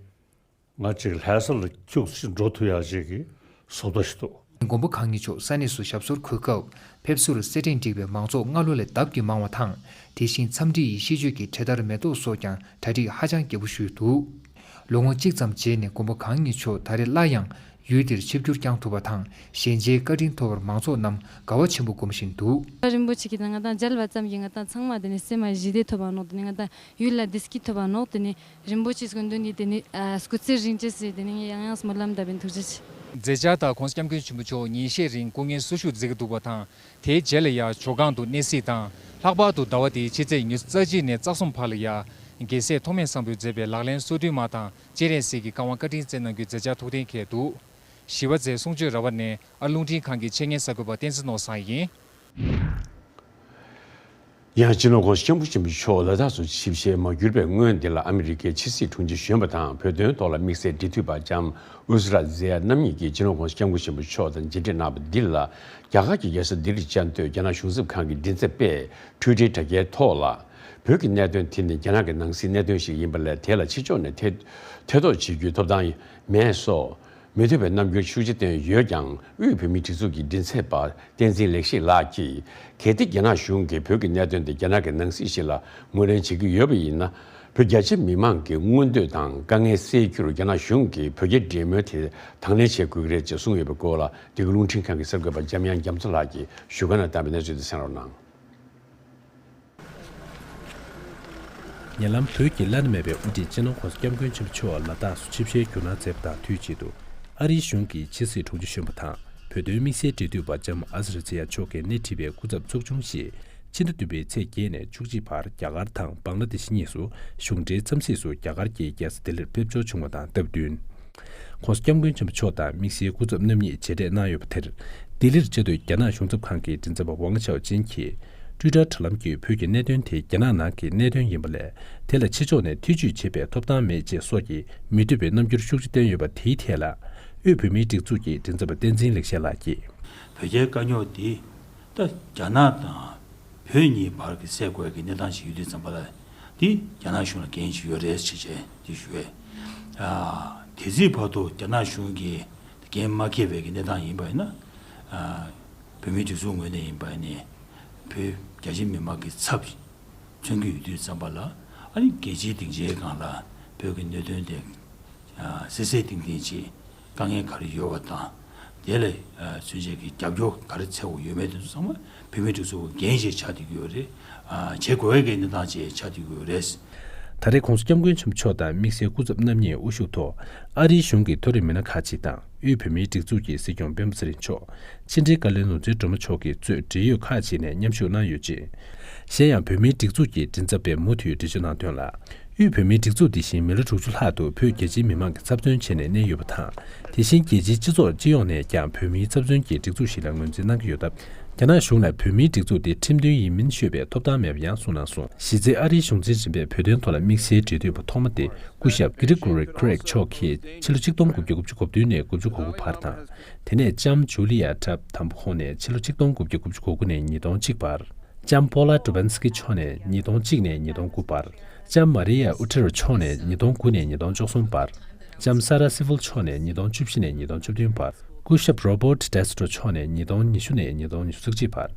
ང་ཅིག་ལྷ་ས་ལ་ཁྱུག་ཅིག་འགྲོ་ཐུབ་ཡག་ཅིག་གི་བཟོ་ལྟ་ཞིག་འདུག་མགོན་པོ་གང་ཉིད་མཆོག་ས་གནས་སུ་ཞབས་སོར་འཁོད་སྐབས། ཕེབས་བསུར་གསེར་ཕྲེང་བསྒྲིགས་པའི་མང་ཚོགས་སྔ་ལོ་ལས་ལྡབ་ཀྱིས་མང་བ་དང་། དེ་བཞིན་འཚམས་འདྲི་ཡི་ཤིས་བརྗོད་ཀྱི་འཕྲེད་དར་མེ་ཏོག་སོགས་ཀྱང་གྲ་སྒྲིག་ཧ་ཅང་རྒྱས་པོ་ཞུས་འདུག་ལོ་ངོ་གཅིག་ཙམ་རྗེས་ནས་མགོན་པོ་གང་ཉིད་མཆོག་ད་རེས་སླར་ཡང་ཡུལ་དེར་ཆིབས་བསྒྱུར་བསྐྱངས་ཐུབ་པ་དང་། ཞལ་མཇལ་བཀའ་དྲིན་ཐོབ་པར་མང་ཚོགས་རྣམས་དགའ་བ་ཆེན་པོ་སྒོམ་བཞིན་འདུག་རིན་པོ་ཆེ་གིས་ད་ང་དང་མཇལ་བ་ཙམ་གྱིས་ང་དང་ཚང་མ་དེ་ནི་སེམས་མ་ཞི་བདེ་ཐོབ་པ་ནོག་དེ་ནི་ང་དང་ཡུལ་ལ་བདེ་སྐྱིད་ཐོབ་པ་ནོག་དེ་ནི་རིན་པོ་ཆེའི་སྐུ་མདུན་ནི་དེ་ནི་ཨ་སྐུ་ཚེ་རིང་ཅེས་ཟེར་དེ་ནི་ངས་ཡང་ཡང་སྨོན་ལམ་བཏབ་པའི་ཐུགས་རྗེ་ཆེ། མཛད་འཆར་དང་༸གོང་ས་༸སྐྱབས་མགོན་ཆེན་པོ་མཆོག་ཉིན་ཤས་རིང་སྐུ་ངལ་གསོ་བཞུགས་མཛད་ཀྱི་འདུག་པ་དང་། དེའི་རྗེས་ལ་ཡང་ཇོ་ཁང་དུ་གནས་གཟིགས་དང་། ལྷག་པར་དུ་ཟླ་བ་འདིའི་ཕྱི་ཚེས་ཉི་ཤུ་རྩ་གཅིག་ནས་རྩ་གསུམ་བར་ལ་ཡང་རྒྱལ་སྲས་ཐོགས་མེད་བཟང་པོས་མཛད་པའི་ལག་ལེན་སོ་བདུན་མ་དང་སྤྱན་རས་གཟིགས་ཀྱི་བཀའ་དབང་བཀའ་དྲིན་བསྩལ་གནང་རྒྱུའི་མཛད་འཆར་ཐུགས་གཏན་འཁེལ་འདུག་ཞི་བ་མཛད་གསུང་ཆོས་ར་བ་ནས་ཨ་རླུང་འཕྲིན་ཁང་གི་ཆེད་གཉེར་གསར་འགོད་པ་བསྟན་འཛིན་ནོར་བཟང་ཡིན། ཡང་སྤྱི་ནོར་༸གོང་ས་༸སྐྱབས་མགོན་ཆེན་པོ་མཆོག་ལ་དྭགས་སུ་ཆིབས་ཞལ་མ་བསྒྱུར་བའི་སྔོན་འདི་ལ་ཨ་མི་རི་ཀའི་ཕྱི་སྲིད་དྲུང་ཆེ་གཞོན་པ་དང་བོད་དོན་ཐོག་ལ་དམིགས་བསལ་འབྲེལ་མཐུད་པ་ལྕམ་ཨུ་ཛི་ར་ཛེ་ཡ་རྣམ་གཉིས་ཀྱིས་སྤྱི་ནོར་༸གོང་ས་༸སྐྱབས་མགོན་ཆེན་པོ་མཆོག་དང་མཇལ་འཕྲད་གནང་བ་འདི་ལ། རྒྱ་གར་གྱི་རྒྱལ་ས་ལྡི་ལིར་བཅའ་སྡོད་རྒྱ་ནག་གཞུང་ཚབ་ཁང་གི་མགྲིན་ཚབ་པས་ཊུའི་ཊར་དྲ་རྒྱའི་ཐོག་ལ། བོད་ཀྱི་གནད་དོན་དེ་ནི་རྒྱ་ནག་གི་ནང་སྲིད་གནད་དོན་ཞིག་ཡིན་པ་ལས་དེ་ལ་ཕྱི་ཕྱོགས་ནས་ཐེ་ཐེ་གཏོགས་བྱེད་རྒྱུའི་ཐོབ་ཐང་མེད་སོགས། མི་འདོད་པའི་རྣམ་འགྱུར་ཤུགས་ཆེ་བསྟན་ཡོད་ཀྱང་། དབུས་བོད་མིའི་སྒྲིག་འཛུགས་ཀྱི་མགྲིན་ཚབ་པ་བསྟན་འཛིན་ལེགས་བཤད་ལགས་ཀྱིས། གལ་ཏེ་རྒྱ་ནག་གཞུང་གིས་བོད་ཀྱི་གནད་དོན་དེ་རྒྱ་ནག་གི་ནང་སྲིད་ཞིག་ལ་ངོས་ལེན་བྱེད་ཀྱི་ཡོད་པ་ཡིན་ན། བོད་རྒྱ་ཆེ་མི་མང་གི་མངོན་འདོད་དང་དཀའ་ངལ་སེལ་རྒྱུར་རྒྱ་ནག་གཞུང་གིས་བོད་རྒྱའི་འབྲེལ་མོལ་དེ་དང་ལེན་བྱེད་དགོས་ཀྱི་རེད་ཅེས་གསུངས་ཡོད་པའི་སྐོར་ལ། འདི་ག་རླུང་འཕྲིན་ཁང་གི་གསར་འགོད་པ་འཇམ་དབྱངས་རྒྱ་མཚོ་ལགས་ཀྱིས་བཞུགས་སྒར་ནས་བཏང་བའི་གནས་ཚུལ་དེ་གསན་རོགས་གནང་། ཉེ་ལམ་བོད་ཀྱི་བླ་ན་མེད་པའི་དབུ་ཁྲིད་སྤྱི་ནོར་༸གོང་ས་༸སྐྱབས་མགོན་ཆེན་པོ་མཆོག་ལ་དྭགས་སུ་ཆིབས་ཞལ་བསྒྱུར་གནང་མཛད་པ་དང་དུས་གཅིག་ཏུ། ཨ་རིའི་གཞུང་གི་ཕྱི་སྲིད་དྲུང་ཆེ་གཞོན་པ་དང་བོད་དོན་དམིགས་བསལ་འབྲེལ་མཐུད་པ་ལྕམ་ཨ་ཟི་ར་ཛི་ཡ་མཆོག་གིས་སྣེ་ཁྲིད་པའི་སྐུ་ཚབ་ཚོགས་ཆུང་ཞིག་ཕྱི་ཟླ་བདུན་པའི་ཚེས་བརྒྱད་ནས་བཅུ་གཅིག་བར་རྒྱ་གར་དང་བང་ལ་དེ་ཤི་གཉིས་སུ་གཞུང་འབྲེལ་འཚམས་གཟིགས་སུ་རྒྱ་གར་གྱི་རྒྱལ་ས་ལྡི་ལིར་ཕེབས་འབྱོར་བྱུང་བ་དང་སྟབས་བསྟུན། ༸གོང་ས་༸སྐྱབས་མགོན་ཆེན་པོ་མཆོག་དང་དམིགས་བསལ་སྐུ་ཚབ་རྣམ་གཉིས་མཇལ་འཕྲད་གནང་ཡོད་པ་དེར། ལྡི་ལིར་བཅའ་སྡོད་རྒྱ་ནག་གཞུང་ཚབ་ཁང་གི་མགྲིན་ཚབ་པ་ཝང་ཆའོ་ཅིན་གྱིས། ཊུའི་ཊར་དྲ་ལམ་བརྒྱུད་བོད་ཀྱི་གནད་དོན་དེ་རྒྱ་ནག་ནང་གི་གནད་དོན་ཡིན་པ་ལས། དེ་ལ་ཕྱི་ཕྱོགས་ནས་ཐེ་ཇུས་བྱེད་པའི་ཐོབ་ཐང་མེད་ཅེས་སོགས་ཀྱི་མི་འདོད་པའི་རྣམ་འགྱུར་ཤུགས་ཆེ་བསྟན་ཡོད་པ་དེའི་ཐད་ལ། དབུས་བོད་མིའི་སྒྲིག་འཛུགས་ཀྱི་མགྲིན་ཚབ་པ་བསྟན་འཛིན་ལེགས་བཤད་ལགས་ཀྱིས། བོད་རྒྱའི་དཀའ་རྙོག་འདི་ད་རྒྱ་ནག་དང་བོད་གཉིས་བར་གྱི་སེལ་དགོས་ཀྱི་གནས་སྟངས་ཤིག་ཡོད་དུས་ཙམ་པ་ལ། འདི་རྒྱ་ནག་གཞུང་ལ་འགན་ཞིག་ཡོད་རེད་ཅེས་བྱས་འདི་ཞུ་བས། ཨ་དེ་ཚེ་བར་དུ་རྒྱ་ནག་གཞུང་གིས་འགན་མ་འཁྱེར་བའི་གི་གནས་སྟངས་ཡིན་པ་ཡིན་ན། ཨ་བོད་མིའི་སྒྲིག་འཛུགས་ངོས་ནས་ཡིན་པ་ཡིན་ནའི་བོད་རྒྱ་ཆེ་མི་མང་གི་ཚབ་མཚོན་གྱི་ཡོད་དུས་ཙམ་པ་ལ། ཨ་ནི་རྒྱལ་སྤྱིའི་སྡིངས་ཆའི་སྒང་ལ་བོད་ཀྱི་གནད་དོན་དེ་ཨ་གསལ་གསལ་ཐིང་ཐིང་ཅིག་དཀའ་ངལ་ག་རེ་ཡོད་པ་དང་། དེ་ལ་ཨ་མཚོན་བྱེད་ཀྱི་རྒྱབ་སྐྱོར་ག་རེ་འཚོལ་དགོས་ཡོད་མེད་དེ་ཚོ་ཚང་མ་བོད་མིའི་སྒྲིག་འཛུགས་ཀྱི་འགན་ཞིག་ཆགས་བསྡད་ཀྱི་ཡོད་རེད། ཨ་བྱེད་དགོས་ཀྱི་གནས་སྟངས་ཅིག་ཆགས་བསྡད་ཀྱི་ཡོད་རེད། ད་རེས་༸གོང་ས་༸སྐྱབས་མགོན་ཆེན་པོ་མཆོག་དང་དམིགས་བསལ་སྐུ་ཚབ་རྣམ་གཉིས་དབུ་བཞུགས་ཐོག་ཨ་རིའི་གཞུང་གི་མཐོ་རིམ་མི་སྣ་ཁག་ཅིག་དང་། དབུས་བོད་མིའི་སྒྲིག་འཛུགས་ཀྱི་སྲིད་སྐྱོང་སྤེན་པ་ཚེ་རིང་མཆོག་ཕྱི་འབྲེལ་བཀའ་བློན་ནོར་འཛིན་སྒྲོལ་མ་མཆོག་གིས་གཙོས་འབྲེལ་ཡོད་ཁག་ཅིག་ནས་མཉམ་ཞུགས་གནང་ཡོད་ཅིང་། གཞན་ཡང་བོད་མིའི་སྒྲིག་འཛུགས་ཀྱི་མགྲིན་ཚབ་པས་མུ་མཐུད་འགྲེལ་བརྗོད་གནང་དོན་ལ། དབུས་བོད་མིའི་སྒྲིག་འཛུགས་འདི་བཞིན་མི་ལོ་དྲུག་ཅུ་ལྷག་ཏུ་བོད་རྒྱ་ཆེའི་མི་མང་གིས་ཚབ་མཚོན་བྱས་ནས་གནས་ཡོད་པ་དང་། དེ་བཞིན་རྒྱལ་སྤྱིའི་སྤྱི་ཚོགས་སྤྱི་ཡོངས་ནས་ཀྱང་བོད་མིའི་ཚབ་མཚོན་གྱི་སྒྲིག་འཛུགས་ཤིག་ལ་ངོས་འཛིན་གནང་གི་ཡོད་སྟབས། རྒྱ་ནག་གཞུང་ལ་བོད་མིའི་སྒྲིག་འཛུགས་འདི་ཁྲིམས་མཐུན་ཡིན་མིན་ཤོད་པའི་ཐོབ་ཐང་མེད་པ་ཡང་གསུངས་གནང་སོང་། གཞི་རྩའི་ཨ་རིའི་གཞུང་འཛིན་རིམ་པས་བོད་དོན་ཐོག་ལ་དམིགས་བསལ་འབྲེལ་མཐུད་པ་ཐོག་མ་དེ་སྐུ་ཞབས་Gregory Craig མཆོག་གིས་ཕྱི་ལོ་ཆིག་སྟོང་དགུ་བརྒྱ་དགུ་བཅུ་གོ་བདུན་ནས་དགུ་བཅུ་གོ་དགུ་བར་དང་། དེ་ནས་ལྕམ་Julia Trapp དམ་པ་ཁོང་ནས་ཕྱི་ལོ་ཆིག་སྟོང་དགུ་བརྒྱ་དགུ་བཅུ་གོ་དགུ་ནས་ཉིས་སྟོང་གཅིག་བར། ལྕམ་Paula Drabinski མཆོག་ནས་ཉིས་སྟོང་གཅིག་ནས་ཉིས་སྟོང་དགུ་བར། ལྕམ་Maria Utero མཆོག་ནས་ཉིས་སྟོང་དགུ་ནས་ཉིས་སྟོང་བཅུ་གསུམ་བར། ལྕམ་Sarah Sewell མཆོག་ནས་ཉིས་སྟོང་བཅུ་བཞི་ནས་ཉིས་སྟོང་བཅུ་བདུན་བར། སྐུ་ཞབས་Robert Destro མཆོག་ནས་ཉིས་སྟོང་ཉི་ཤུ་ནས་ཉིས་སྟོང་ཉི་ཤུ་རྩ་གཅིག་བར།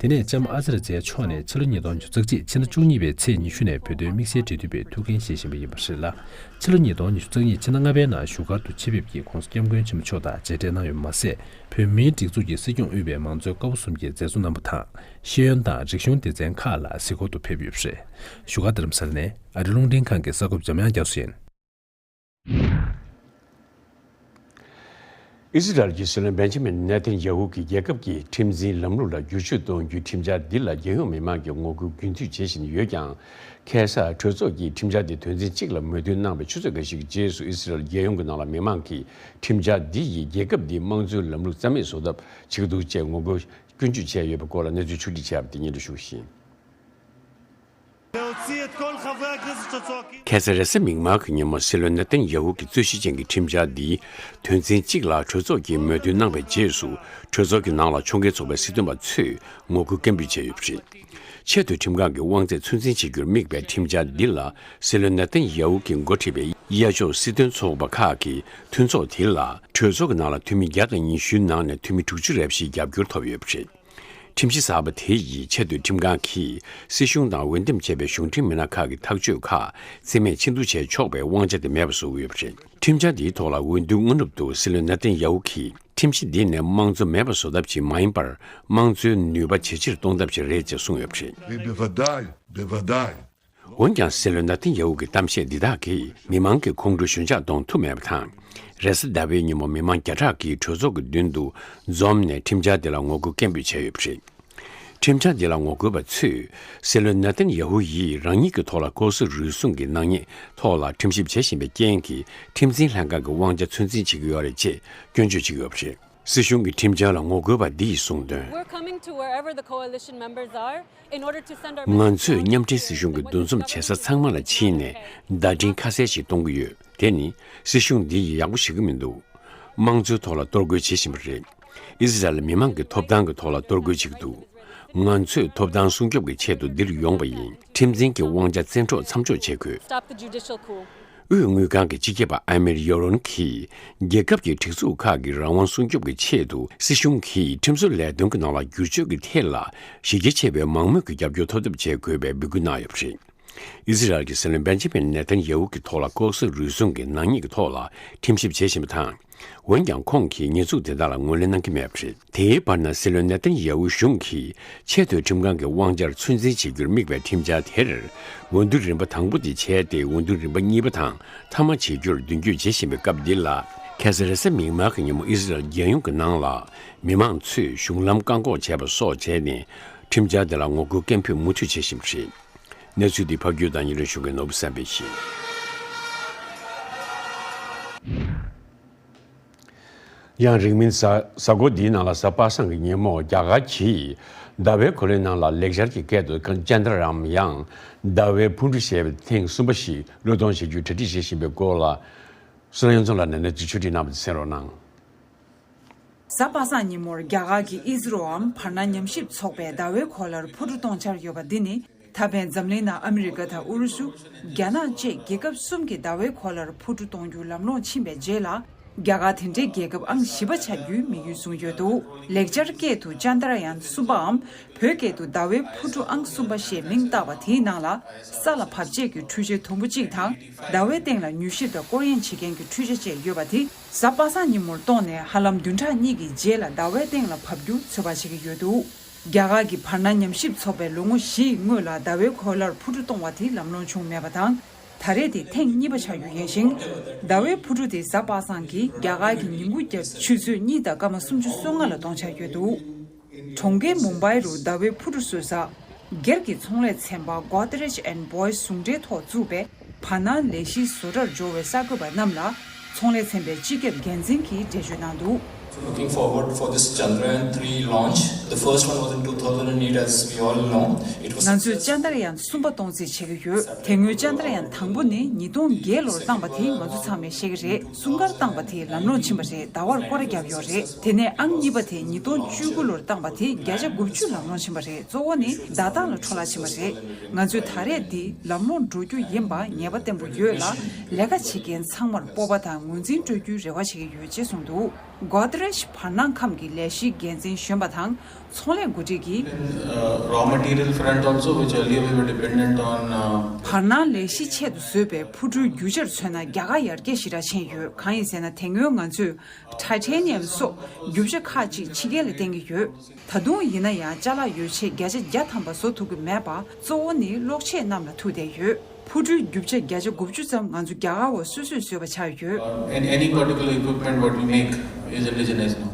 དེ་ནས་ལྕམ་ཨ་ཟེར་ཛེ་མཆོག་ནས་ཕྱི་ལོ་ཉིས་སྟོང་ཉི་ཤུ་རྩ་གཅིག་ཕྱི་ཟླ་བཅུ་གཉིས་པའི་ཚེས་ཉི་ཤུ་ནས་བོད་དོན་དམིགས་བསལ་འབྲེལ་མཐུད་པའི་ཐུགས་འགན་བཞེས་བཞིན་པ་ཡིན་པ་རེད་ལ། ཕྱི་ལོ་ཉིས་སྟོང་ཉི་ཤུ་རྩ་གཉིས་ཕྱི་ཟླ་ལྔ་པའི་ནང་བཞུགས་སྒར་དུ་ཆེད་ཕེབས་ཀྱིས་༸གོང་ས་༸སྐྱབས་མགོན་ཆེན་པོ་མཆོག་དང་མཇལ་འཕྲད་གནང་ཡོད་པ་མ་ཟད། བོད་མིའི་སྒྲིག་འཛུགས་ཀྱི་སྲིད་སྐྱོང་དབུས་པའི་མང་གཙོའི་ཀ་བ་གསུམ་གྱི་མཛད་གཙོ་རྣམ་པ་དང་། ཤེས་ཡོན་དང་རིག་གཞུང་སྡེ་ཚན་ཁག་ལ་གཟིགས་སྐོར་དུ་ཕེབས་ཡོད་པ་རེད། བཞུགས་སྒར་རྡ་རམ་ས་ལ་ནས་ཨ་རི་རླུང་འཕྲིན་ཁང་གི་གསར་འགོད་པ་འཇམ་དབྱངས་རྒྱ་མཚོ་ཡིན། ཨི་སི་རལ་གྱི་སྲིད་བློན་བེན་ཇ་མིན་ནེ་ཐན་ཡ་ཧུ་གྱིས་རྒྱལ་ཁབ་ཀྱི་ཁྲིམས་འཛིན་ལམ་ལུགས་ལ་བསྒྱུར་བཅོས་གཏོང་རྒྱུའི་ཁྲིམས་འཆར་འདི་ལ་རྒྱལ་ཡོངས་མི་མང་གིས་ངོ་རྒོལ་རྒྱུན་མཐུད་བྱེད་བཞིན་ཡོད་ཀྱང་། ཁ་སང་གྲོས་ཚོགས་ཀྱིས་ཁྲིམས་འཆར་འདི་དོན་ཚན་གཅིག་ལ་མོས་མཐུན་གནང་བའི་ཆུ་ཚོད་འགའ་ཞིག་གི་རྗེས་སུ་ཨི་སི་རལ་རྒྱལ་ཡོངས་ཀྱི་ནང་ལ་མི་མང་གིས་ཁྲིམས་འཆར་འདི་ཡིས་རྒྱལ་ཁབ་འདིའི་དམངས་གཙོའི་ལམ་ལུགས་རྩ་མེད་བཟོ་ཐབས་བྱེད་ཀྱི་འདུག་ཅེས་ངོ་རྒོལ་སྐྱོན་བརྗོད་བྱས་ཡོད་པའི་སྐོར་ལ་གནས་ཚུལ་ཕྱོགས་སྒྲིག་བྱས་པ་དེ་སྙན་སྒྲོན་ཞུ་བཞིན། ཁ་སང་རེས་གཟའ་མིག་དམར་གྱི་ཉིན་མོ་སྲིད་བློན་ནེ་ཐན་ཡ་ཧུ་གྱི་རྩོད་གཞི་ཅན་གྱི་ཁྲིམས་འཆར་འདི་དོན་ཚན་གཅིག་ལ་གྲོས་ཚོགས་ཀྱིས་མོས་མཐུན་གནང་བའི་རྗེས་སུ་གྲོས་ཚོགས་ཀྱི་ནང་ལ་ཕྱོགས་འགལ་ཚོགས་པའི་སྲིད་དོན་པ་ཚོས་ངོ་རྒོལ་སྐད་འབོད་བྱས་ཡོད་པ་རེད། ཆེས་མཐོའི་ཁྲིམས་ཁང་གི་དབང་ཚད་ཚོད་འཛིན་བྱེད་རྒྱུར་དམིགས་པའི་ཁྲིམས་འཆར་འདི་ལ་སྲིད་བློན་ནེ་ཐན་ཡ་ཧུ་གིས་འགོ་ཁྲིད་པའི་གཡས་ཕྱོགས་སྲིད་དོན་ཚོགས་པ་ཁག་གི་མཐུན་ཚོགས་དེ་ལ་གྲོས་ཚོགས་ཀྱི་ནང་ལ་འཐུས་མི་བརྒྱ་དང་ཉི་ཤུའི་ནང་ནས་འཐུས་མི་དྲུག་ཅུ་རེ་བཞིའི་རྒྱབ་སྐྱོར་ཐོབ་ཡོད་པ་རེད། ཁྲིམས་གཞི་གསར་པ་དེ་ཡིས་ཆེས་མཐོའི་ཁྲིམས་ཁང་གིས་སྲིད་གཞུང་དང་འོས་འདེམས་བྱས་པའི་གཞུང་འབྲེལ་མི་སྣ་ཁག་གི་ཐག་གཅོད་ཁག་རྩིས་མེད་ཕྱིན་བསྡུ་བྱས་ཆོག་པའི་དབང་ཆ་དེ་མེད་པ་བཟོ་དགོས་ཡོད་པ་རེད། ཁྲིམས་འཆར་འདིའི་ཐོག་ལ་འོས་བསྡུའི་སྔ་ནུབ་ཏུ་སྲིད་བློན་ནེ་ཐན་ཡ་ཧུ་གིས་ཁྲིམས་གཞི་འདི་ནི་དམངས་གཙོ་མེད་པ་བཟོ་ཐབས་ཤིག་མ་ཡིན་པར། དམངས་གཙོའི་ནུས་པ་ཇེ་ཆེར་གཏོང་ཐབས་ཤིག་རེད་ཅེས་གསུངས་ཡོད་པ་རེད། בוודאי, בוודאי. འོན་ཀྱང་སྲིད་བློན་ནེ་ཐན་ཡ་ཧུ་གི་གཏམ་བཤད་འདི་དག་གིས་མི་མང་གི་ཁོང་ཁྲོ་ཞོད་འཇགས་གཏོང་ཐུབ་མེད་པ་དང་། རེས་གཟའ་ཟླ་བའི་ཉིན་མོ་མི་མང་བརྒྱ་ཕྲག་གིས་གྲོས་ཚོགས་ཀྱི་མདུན་དུ་འཛོམས་ནས་ཁྲིམས་འཆར་འདི་ལ་ངོ་རྒོལ་སྐད་འབོད་བྱས་ཡོད་པ་རེད། ཁྲིམས་འཆར་འདི་ལ་ངོ་རྒོལ་བ་ཚོས་སྲིད་བློན་ནེ་ཐན་ཡ་ཧུ་ཡིས་རང་ཉིད་ཀྱི་ཐོག་ལ་ལྐོག་ཟ་རུལ་སུངས་ཀྱི་ནག་ཉེས་ཐོག་ལ་ཁྲིམས་ཞིབ་བྱེད་བཞིན་པའི་རྐྱེན་གྱིས་ཁྲིམས་འཛིན་ལྷན་ཁང་གི་དབང་ཆ་ཚོད་འཛིན་བྱེད་ཀྱི་ཡོད་རེད་ཅེས་སྐྱོན་བརྗོད་བྱེད་ཀྱི་ཡོད་པ་རེད། སྲིད་གཞུང་གི་ཁྲིམས་འཆར་ལ་ངོ་རྒོལ་བ་འདི་ཡིས་གསུངས་དོན། We're coming to wherever the coalition members are in order to send our message. ང་ཚོས་མཉམ་འབྲེལ་སྲིད་གཞུང་གི་འདུ་འཛོམས་བྱེད་ས་ཚང་མ་ལ་ཕྱིན་ནས་བརྡ་འཕྲིན་ཁ་གསལ་ཞིག་གཏོང་གི་ཡོད། དེ་ནི་སྲིད་གཞུང་འདི་ཡིས་ཡག་པོ་བྱེད་ཀྱི་མི་འདུག་དམངས་གཙོའི་ཐོག་ལ་གཏོར་རྒོལ་བྱེད་བཞིན་པ་རེད། ཨི་ཟི་རལ་མི་མང་གི་ཐོབ་ཐང་གི་ཐོག་ལ་གཏོར་རྒོལ་བྱེད་ཀྱི་འདུག་ང་ཚོས་ཐོབ་ཐང་སྲུང་སྐྱོབ་ཀྱི་ཆེད་དུ་འདིར་ཡོང་བ་ཡིན། ཁྲིམས་འཛིན་གྱི་དབང་ཆ་བཙན་འཕྲོག་མཚམས་འཇོག་བྱེད་དགོས། Stop the judicial coup. དབུས་དངུལ་ཁང་གི་སྤྱི་ཁྱབ་པ་ཨ་མིར་ཡོ་རོན་གྱིས་རྒྱལ་ཁབ་ཀྱི་སྒྲིག་འཛུགས་ཁག་གི་རང་དབང་སྲུང་སྐྱོབ་ཀྱི་ཆེད་དུ་སྲིད་གཞུང་གིས་ཁྲིམས་བཟོ་ལས་དོན་གྱི་ནང་ལ་བསྒྱུར་བཅོས་ཀྱི་ཐད་ལ་གཞི་རྒྱ་ཆེ་བའི་མང་མོས་ཀྱི་རྒྱབ་སྐྱོར་ཐོབ་ཐབས་བྱེད་དགོས་པའི་འབོད་སྐུལ་གནང་ཡོད་པ་རེད། ཨི་ཟི་རལ་གྱི་སྲིད་བློན་བེན་ཇི་མིན་ནེ་ཐན་ཡ་ཧུ་གི་ཐོག་ལ་ལྐོག་ཟ་རུལ་སུངས་ཀྱི་ནག་ཉེས་ཀྱི་ཐོག་ལ་ཁྲིམས་ཞིབ་བྱེད་བཞིན་པ་དང་། འོན་ཀྱང་ཁོང་གིས་ཉེས་འཛུགས་དེ་དག་ལ་ངོས་ལེན་གནང་གི་མེད་པ་རེད། དེའི་བར་ན་སྲིད་བློན་ནེ་ཐན་ཡ་ཧུ་གཞུང་གིས་ཆེས་མཐོའི་ཁྲིམས་ཁང་གི་དབང་ཆར་ཚོད་འཛིན་བྱེད་རྒྱུར་དམིགས་པའི་ཁྲིམས་འཆར་དེར། འོས་བསྡུ་རིམ་པ་དང་པོ་དེ་བྱས་ཏེ་འོས་བསྡུ་རིམ་པ་གཉིས་པ་དང་མཐའ་མ་བྱེད་རྒྱུར་མདུན་སྐྱོད་བྱེད་བཞིན་པའི་སྐབས་འདི་ལ། ཁ་སང་རེས་གཟའ་མིག་དམར་གྱི་ཉིན་མོ་ཨི་ཟི་རལ་རྒྱལ་ཡོངས་ཀྱི་ནང་ལ་མི་མང་ཚོས་གཞུང་ལམ་བཀག་འགོག་བྱས་པ་སོགས་བྱས་ནས་ཁྲིམས་འཆར་དེ་ལ་ངོ་རྒོལ་སྐད་འབོད་མུ་མཐུད་བྱེད་བཞིན་པ་རེད། གནས་ཚུལ་འདི་ཕབ་སྒྱུར་དང་སྙན་སྒྲོན་ཞུ་མཁན་ནོར་བུ་བསམ་འཕེལ་ཡིན། ཡང་རིང་མིན་གཟའ་གཟའ་འཁོར་འདིའི་ནང་ལ་གཟའ་པ་སངས་ཀྱི་ཉིན་མོ་རྒྱ་གར་གྱིས་ཟླ་བའི་གོ་ལའི་ནང་ལ་ལེགས་སྦྱར་གྱི་སྐད་དུ་ཅན་དྲ་ཡམ་ཡང་ཟླ་བའི་འཕུར་གྲུ་ཞེས་པ་ཐེངས་གསུམ་པ་ཞིག་བློས་གཏོང་བྱེད་རྒྱུའི་གྲ་སྒྲིག་བྱེད་བཞིན་པའི་སྐོར་ལ། བསོད་ནམས་ཚོ་ལགས་ནས་གནས་ཚུལ་ཕྱོགས་བསྒྲིགས་གནང་བ་དེ་གསན་རོགས་གནང་། གཟའ་པ་སངས་ཉིན་མོར་རྒྱ་གར་གྱི་ཨིས་རོའམ་བར་སྣང་ཉམས་ཞིབ་ཚོགས་པས་ཟླ་བའི་གོ་ལར་འཕུར་གྲུ་གཏོང་འཆར་ཡོད་པ་འདི་ནི། ད་ཕན་འཛམ་གླིང་ནང་ཨ་མི་རི་ཀ་དང་ཨུ་རུ་སུ། རྒྱ་ནག་བཅས་རྒྱལ་ཁབ་གསུམ་གྱིས་ཟླ་བའི་གོ་ལར་འཕུར་གྲུ་གཏོང་རྒྱུ་ལམ་ལྷོང་ཕྱིན་པའི་རྗེས་ལ། རྒྱ་གར་དེ་འདྲའི་རྒྱལ་ཁབ་ཨང་བཞི་པ་ཆགས་རྒྱུའི་དམིགས་ཡུལ་བཟུང་ཡོད་འདུག་ལེགས་སྦྱར་སྐད་དུ་ཅན་དྲ་ཡན་གསུམ་པའམ། བོད་སྐད་དུ་ཟླ་བའི་འཕུར་གྲུ་ཨང་གསུམ་པ་ཞེས་མིང་བཏགས་པ་དེའི་ནང་ལ། ས་ལ་བབས་རྗེས་ཀྱི་འཕྲུལ་ཆས་དུམ་བུ་གཅིག་དང་། ཟླ་བའི་སྟེང་ལ་མྱུལ་ཞིབ་དང་སྐོར་གཡེང་བྱེད་མཁན་གྱི་འཕྲུལ་ཆ་བཅས་ཡོད་པ་དེ། གཟའ་པ་སངས་ཉིན་མོར་གཏོང་ནས་ཧ་ལམ་བདུན་ཕྲག་གཉིས་ཀྱི་རྗེས་ལ་ཟླ་བའི་སྟེང་ལ་བབས་རྒྱུ་ཚོད་དཔག་བྱེད་ཀྱི་ཡོད་འདུག་རྒྱ་གར་གྱི་བར་སྣང་ཉམས་ཞིབ་ཚོགས་པས་ལོ་ངོ་བཞིའི་སྔོན་ལ་ཟླ་བའི་གོ་ལར་འཕུར་གྲུ་གཏོང་བ་དེ་ལམ་ལྷོང་བྱུང་མེད་པ་དང་། ད་རེས་དེ་ཐེངས་གཉིས་པ་ཆགས་རྒྱུ་ཡིན་ཞིང་། ཟླ་བའི་འཕུར་གྲུ་དེ་གཟའ་པ་སངས་ཀྱི་རྒྱ་གར་གྱི་ཉིན་གུང་རྒྱབ་ཆུ་ཚོད་གཉིས་དང་སྐར་མ་སུམ་ཅུ་སོ་ལྔ་ལ་གཏོང་འཆར་ཡོད་འདུག་གྲོང་ཁྱེར་མུམ་བྷའི་རུ་ཟླ་བའི་འཕུར་གྲུ་བཟོ་ས། སྒེར་གྱི་ཚོང་ལས་ཚན་པ་Godrej and Boys ཟུང་འབྲེལ་ཐོག་བཙུགས་པའི་བར་སྣང་ལས་གཞིའི་བཟོ་གྲྭར་འབྱོར་བའི་གསར་འགོད་པ་རྣམས་ལ། ཚོང་ལས་ཚན་པའི་སྤྱི་ཁྱབ་འགན་འཛིན་གྱིས་འགྲེལ་བརྗོད་གནང་འདུག Looking forward for this Chandrayaan three launch. The first one was in two thousand eight, as we all know. It was ང་ཚོས་ཅན་དྲ་ཡན་གསུམ་པ་གཏོང་རྩིས་བྱེད་ཀྱི་ཡོད། དེ་སྔོན་ཅན་དྲ་ཡན་དང་པོ་ནི་ཉིས་སྟོང་བརྒྱད་ལོར་བཏང་པ་དེ་ང་ཚོ་ཚང་མས་ཤེས་ཀྱི་རེད། སྲུང་སྐར་བཏང་པ་དེ་ལམ་ལྷོང་ཕྱིན་པ་རེད། ཟླ་བར་སྐོར་ར་བརྒྱབ་ཡོད་རེད། དེ་ནས་ཨང་གཉིས་པ་དེ་ཉིས་སྟོང་བཅུ་དགུ་ལོར་བཏང་པ་དེ་བརྒྱ་ཆ་དགུ་བཅུ་ལམ་ལྷོང་ཕྱིན་པ་རེད། གཙོ་བོ་ནི་བརྡ་རྟགས་ལ་འཕྲོ་བརླག་ཕྱིན་པ་རེད། ང་ཚོས་ད་རེས་འདི་ལམ་ལྷོང་འགྲོ་རྒྱུ་ཡིན་པ་ངེས་པ་བརྟན་པོ་ཡོད་ལ། ལས་ཀ་བྱེད་མཁན་ཚང་མར་སྤོབས་པ་དང་ངོས་འཛིན་སྤྲོད་རྒྱུའི་རེ་བ་བྱེད་ཀྱི་ཡོད་ཅེས་གསུངས་འདུག Godrej བར་སྣང་ཁམས་ཀྱི་ལས་གཞིའི་འགན་འཛིན་གཞོན་པ་དང་ཚོང་ལས་འགོ་ཁྲིད་ཀྱིས། Uh, raw material front also, which earlier we were dependent on, uh, བར་སྣང་ལས་གཞི་ཆེད་དུ་བཟོས་པའི་འཕུར་གྲུའི་རྒྱུ་ཆར་མཚོན་ན་རྒྱ་གར་ཡར་རྒྱས་ཞེ་དྲག་ཕྱིན་ཡོད། གང་ཡིན་ཟེར་ན་དེ་སྔོན་ང་ཚོས་Titanium སོགས་རྒྱུ་ཆ་ཁག་ཅིག་ཕྱི་རྒྱལ་ལ་བརྟེན་གྱི་ཡོད། ད་དུང་ཡིན་ན་ཡང་ཅ་ལག་ཡོ་ཆས་བརྒྱ་ཆ་བརྒྱ་ཐམ་པ་བཟོ་ཐུབ་ཀྱི་མེད་པ་གཙོ་བོ་ནི་གློག་ཆས་རྣམས་ལ་ཐུག་བསྡད་ཡོད། འཕུར་གྲུའི་རྒྱུ་ཆ་བརྒྱ་ཆ་དགུ་བཅུ་ཙམ་ང་ཚོ་རྒྱ་གར་བ་སོ་སོས་བཟོས་པ་ཆགས་ཡོད། And any particular equipment what we make is indigenous now.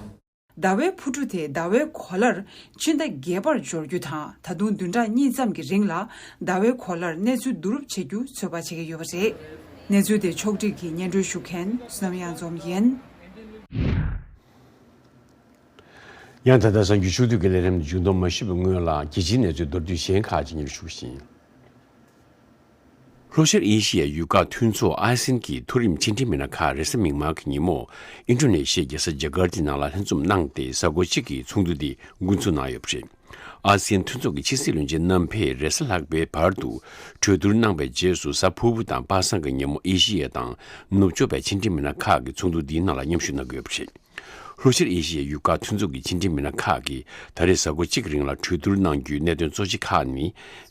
ཟླ་བའི་འཕུར་གྲུ་དེ་ཟླ་བའི་གོ་ལར་སྤྱི་ཟླ་བརྒྱད་པར་འབྱོར་རྒྱུ་དང་། ད་དུང་བདུན་ཕྲག་གཉིས་ཙམ་གྱི་རིང་ལ་ཟླ་བའི་གོ་ལར་གནས་ཚུལ་བསྡུ་རུབ་བྱེད་རྒྱུ་ཚོད་དཔག་བྱེད་ཀྱི་ཡོད་པ་རེད། གནས་ཚུལ་དེ་ཕྱོགས་སྒྲིག་གིས་སྙན་སྒྲོན་ཞུ་མཁན་བསོད་ནམས་གཡང་འཛོམས་ཡིན། ཡང་ད་ལྟ་གསར་འགྱུར་ཕྱོགས་བསྡུས་ཀྱི་ལས་རིམ་མཇུག་སྡོམ་མ་ཞུས་པའི་སྔོན་ལ་རྒྱལ་སྤྱིའི་གནས་ཚུལ་མདོར་བསྡུས་གཞན་ཁག་ཅིག་སྙན་སྒྲོན་ཞུ་བཞིན། ལྷོ་ཤར་ཨེ་ཤི་ཡའི་ཡུལ་ཁག་མཐུན་ཚོགས་ཨ་སེན་གྱི་མཐོ་རིམ་ཕྱི་འབྲེལ་མི་སྣ་ཁག་རེས་གཟའ་མིག་དམར་གྱི་ཉིན་མོ་ཨིན་ཌོ་ནེ་ཤི་ཡའི་རྒྱལ་ས་ཇ་ཀར་ཏའི་ནང་ལ་ལྷན་འཛོམས་གནང་སྟེ། གཟའ་འཁོར་གཅིག་གི་ཚོགས་འདུ་འདི་འགོ་འཛུགས་གནང་ཡོད་པ་རེད། ཨ་སི་ཡན་མཐུན་ཚོགས་ཀྱི་ཕྱི་སྲིད་བློན་ཆེན་རྣམ་པས་རེས་གཟའ་ལྷག་པའི་བར་དུ་གྲོས་བསྡུར་གནང་བའི་རྗེས་སུ་གཟའ་ཕུར་བུ་དང་པ་སངས་ཀྱི་ཉིན་མོ་ཨེ་ཤི་ཡ་དང་ནུབ་ཕྱོགས་པའི་ཕྱི་འབྲེལ་མི་སྣ་ཁག་གི་ཚོགས་འདུ་འདིའི་ནང་ལ་མཉམ་ཞུགས་གནང་གི་ཡོད་པ་རེད། ལྷོ་ཤར་ཨེ་ཤི་ཡའི་ཡུལ་ཁག་མཐུན་ཚོགས་ཀྱི་ཕྱི་འབྲེལ་མི་སྣ་ཁག་གིས་ད་རེས་གཟའ་འཁོར་གཅིག་རིང་ལ་གྲོས་བསྡུར་གནང་རྒྱུའི་གནད་དོན་གཙོ་ཆེ་ཁག་ནི།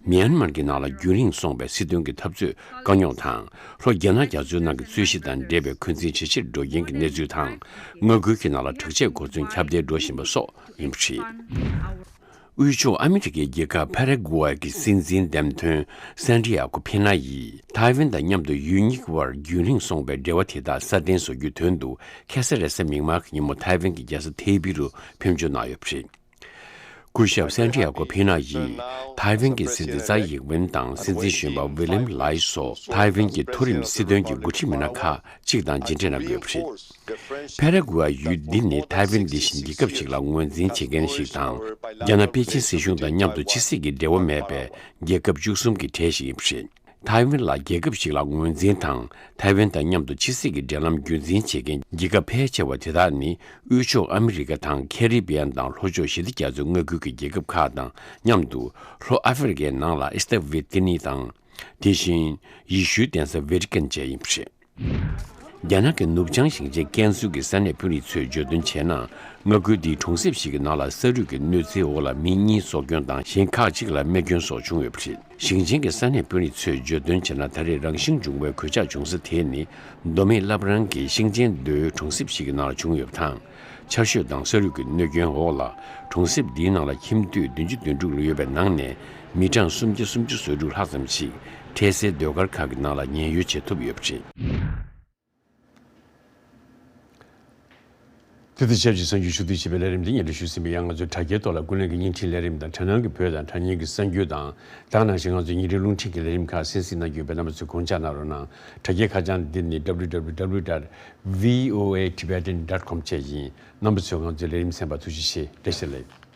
མིའན་མར་གྱི་ནང་ལ་རྒྱུན་རིང་སོང་བའི་སྲིད་དོན་གྱི་འཐབ་རྩོད་དཀའ་རྙོག་དང་། ལྷོ་རྒྱ་ནག་རྒྱ་མཚོའི་ནང་གི་རྩོད་གཞི་དང་འབྲེལ་བའི་འཁོན་འཛིན་ཇེ་ཆེར་འགྲོ་རྐྱེན་གྱི་གནས་ཚུལ་དང་། མངའ་ཁུལ་གྱི་ནང་ལ་དྲག་ཆས་གོ་མཚོན་ཁྱབ་གདལ་འགྲོ་བཞིན་པ་སོགས་ཡིན་པ་རེད། དབུས་ཕྱོགས་ཨ་མི་རི་ཀའི་རྒྱལ་ཁབ་ཕ་ར་གུ་ཝེ་གི་སྲིད་འཛིན་འདེམས་ཐོན་སན་ཏི་ཡ་གོ་ཕེ་ན་ཡིས་ཐའེ་ཝན་དང་མཉམ་དུ་ཡུལ་གཉིས་ཀྱི་དབར་རྒྱུན་རིང་སོང་བའི་འབྲེལ་བ་དེ་དག་སྲ་བརྟན་བཟོ་རྒྱུའི་དོན་དུ་ཁ་སང་རེས་གཟའ་མིག་དམར་གྱི་ཉིན་མོ་ཐའེ་ཝན་གྱི་རྒྱལ་ས་ཐེ་པེ་རུ་ཕེབས་འབྱོར་གནང་ཡོད་པ་རེད། སྐུ་ཞབས་སན་ཏི་ཡ་གོ་ཕེ་ན་ཡིས་ཐའེ་ཝན་གྱི་སྲིད་འཛིན་ཙའེ་ཡིག་ཝེན་དང་སྲིད་འཛིན་གཞོན་པ་ཝི་ལེམ་ལའི་སོགས་ཐའེ་ཝན་གྱི་མཐོ་རིམ་སྲིད་དོན་གྱི་འགོ་ཁྲིད་མི་སྣ་ཁག་ཅིག་དང་མཇལ་འཕྲད་གནང་དགོས་པ་རེད། ཕེ་ར་གུ་ཝེ་ཡུལ་འདི་ནི་ཐའེ་ཝན་འདི་བཞིན་རྒྱལ་ཁབ་ཅིག་ལ་ངོས་འཛིན་བྱེད་མཁན་ཞིག་དང་། རྒྱ་ནག་པེ་ཅིན་སྲིད་གཞུང་དང་མཉམ་དུ་ཕྱི་སྲིད་ཀྱི་འབྲེལ་བ་མེད་པའི་རྒྱལ་ཁབ་བཅུ་གསུམ་གྱི་གྲས་ཤིག་ཡིན་པ་རེད། ཐའེ་ཝན་ལ་རྒྱལ་ཁབ་ཞིག་ལ་ངོས་འཛིན་དང་། ཐའེ་ཝན་དང་མཉམ་དུ་ཕྱི་སྲིད་ཀྱི་འབྲེལ་ལམ་རྒྱུན་འཛིན་བྱེད་མཁན་རྒྱལ་ཁབ་ཕལ་ཆེ་བ་དེ་དག་ནི་དབུས་ཕྱོགས་ཨ་མི་རི་ཀ་དང་ཁེ་རི་བི་ཡན་དང་ལྷོ་ཕྱོགས་ཞི་བདེ་རྒྱ་མཚོའི་མངའ་ཁུལ་གྱི་རྒྱལ་ཁབ་ཁག་དང་མཉམ་དུ་ལྷོ་ཨ་ཧྥེ་རི་ཀའི་ནང་ལ་ཨི་སི་ཏ་ཝེ་ཏི་ནི་དང་། དེ་བཞིན་ཡེ་ཤུའི་གདན་ས་ཝེ་ཏི་ཀན་བཅས་ཡིན་པ་རེད། རྒྱ་ནག་གི་ནུབ་བྱང་ཞིང་ཆེན་ཀན་སུའུ་གི་ས་གནས་དཔོན་རིགས་ཚོས་བརྗོད་དོན་བྱས་ན། མངའ་ཁུལ་འདིའི་གྲོང་གསེབ་ཞིག་གི་ནང་ལ་ས་རུད་ཀྱི་གནོད་འཚེའི་འོག་ལ་མི་གཉིས་སྲོག་སྐྱོན་དང་གཞན་ཁག་ཅིག་ལ་རྨས་སྐྱོན་སོགས་བྱུང་ཡོད་པ་རེད། ཞིང་ཆེན་གྱི་ས་གནས་དཔོན་རིགས་ཚོས་བརྗོད་དོན་བྱས་ན། ད་རེས་རང་བཞིན་འབྱུང་བའི་གོད་ཆག་བྱུང་ས་དེ་ནི་མདོ་སྨད་བླ་བྲང་གི་ཤིང་ཆེན་རྡོའི་གྲོང་གསེབ་ཞིག་གི་ནང་ལ་བྱུང་ཡོད་པ་དང་། ཆར་ཞོད་དང་ས་རུད་ཀྱི་གནོད་སྐྱོན་འོག་ལ་གྲོང་གསེབ་འདིའི་ནང་ལ་ཁྱིམ་སྡེ་བདུན་ཅུ་དོན་དྲུག་ལ་ཡོད་པའི་ནང་ནས་མི་གྲངས་སུམ་བརྒྱ་སུམ་ཅུ་སོ་དྲུག་ལྷག་ཙམ་ཞིག་འཕྲལ་སེལ་ཟློས་གར་ཁང་གི་ནང་ལ་ཉེན་གཡོལ་བྱེད་ཐུབ་ཡོད་པ་རེད། དེ་དང་ཆབས་ཅིག་གསར་འགྱུར་ཕྱོགས་བསྡུས་བྱས་པའི་ལས་རིམ་འདི་སྙན་སྒྲོན་ཞུས་ཟིན་པ་ཡིན། ང་ཚོའི་དྲ་རྒྱའི་ཐོག་ལ་ཀུན་གླེང་གི་བརྙན་འཕྲིན་ལས་རིམ་དང་། དྲ་སྣང་གི་བོད་དང་དྲ་བརྙན་གྱི་གསར་འགྱུར་དང་། དེ་ནང་བཞིན་ང་ཚོའི་ཉིན་རེའི་རླུང་འཕྲིན་གྱི་ལས་རིམ་ཁག་གསན་གཟིགས་གནང་རྒྱུ་ཡོད་པས། རྣམ་པ་ཚོས་དགོངས་འཇགས་གནང་རོགས་གནང་། དྲ་རྒྱའི་ཁ་བྱང་འདི་ནི་W W W dot V O A Tibetan dot com བཅས་ཡིན། རྣམ་པ་ཚོས་ང་ཚོའི་ལས་རིམ་གསན་པར་ཐུགས་རྗེ་ཆེ། བཀྲ་ཤིས་བདེ་ལེགས།